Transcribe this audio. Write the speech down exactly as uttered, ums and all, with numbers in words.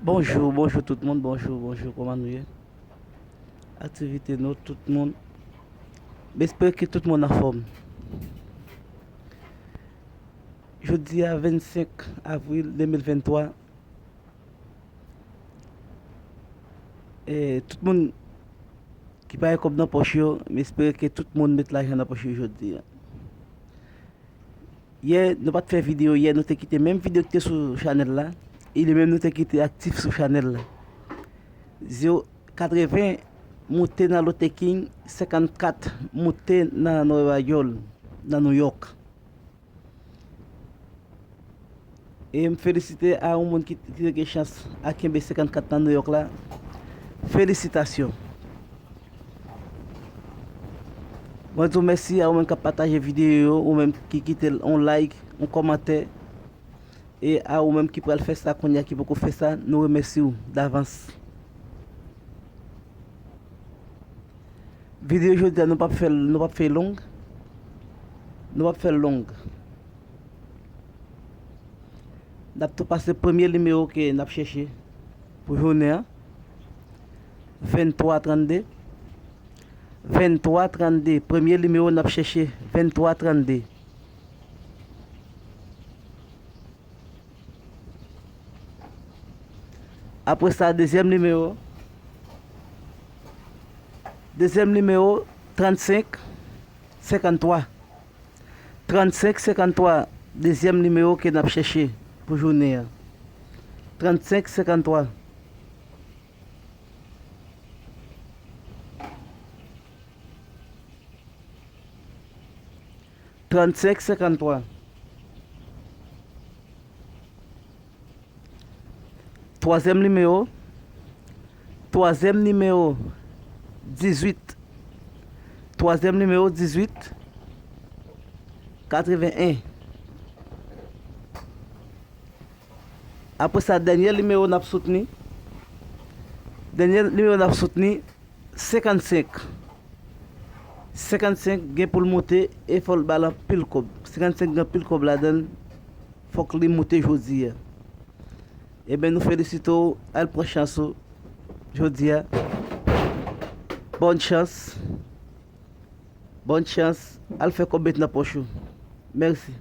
Bonjou, bonjou tout moun, bonjou, bonjou, kòman nou ye? Aktivite nou, tout moun. M espere ke tout moun anfòm. Jodi a, vennsenk avril de mil venntwa, e, tout moun ki pa gen kòb nan pòch yo, m espere ke tout moun met lajan nan pòch yo jodi a. Yè, nou pa t fè videyo yè, nou te kite menm videyo ki te sou chanèl la, e li menm nou te kite aktif sou chanèl la. Zewo katreven moute nan Lotte King, senkannkat moute nan Nueva York, nan New York. E m felisite a yon moun ki, ki te gen chans a kenbe senkannkat nan New York la. Felisitasyon. Mwen di w mèsi a ou menm k ap pataje videyo yo, ou menm ki kite l on like, on kòmantè. E a ou menm ki pral fè sa kounye a, ki poko fè sa, nou remèsye w davans. Videyo jodi a, nou p ap fè l, nou p ap fè l long. Nou p ap fè l long. N ap tou pase premye nimewo ke n ap chèche pou jounen an. Venntwa trannde. Venntwa trannde. Premye nimewo n ap chèche. Venntwa trannde. Apre sa, dezyèm nimewo. Dezyèm nimewo, trannsenk senkannntwa. Trannsenk senkannntwa, dezyèm nimewo ke n ap chèche pou jounen an. Trannsenk senkannntwa. Trannsenk senkannntwa. Twazyèm nimewo. Twazyèm nimewo, dizuit. Twazyèm nimewo, dizuit. Katreven-en. Apre sa, dènye nimewo n ap soutni. Dènye nimewo n ap soutni, senkannsenk. Senkannsenk gen pou l moute e fò l ba l anpil kòb. Senkannsenk gen anpil kòb ladan l, fòk li moute jodi a. Ebyen, nou felisite w, al pran chans ou jodi a. Bòn chans. Bòn chans. Al fè kòb met nan pòch ou. Mèsi.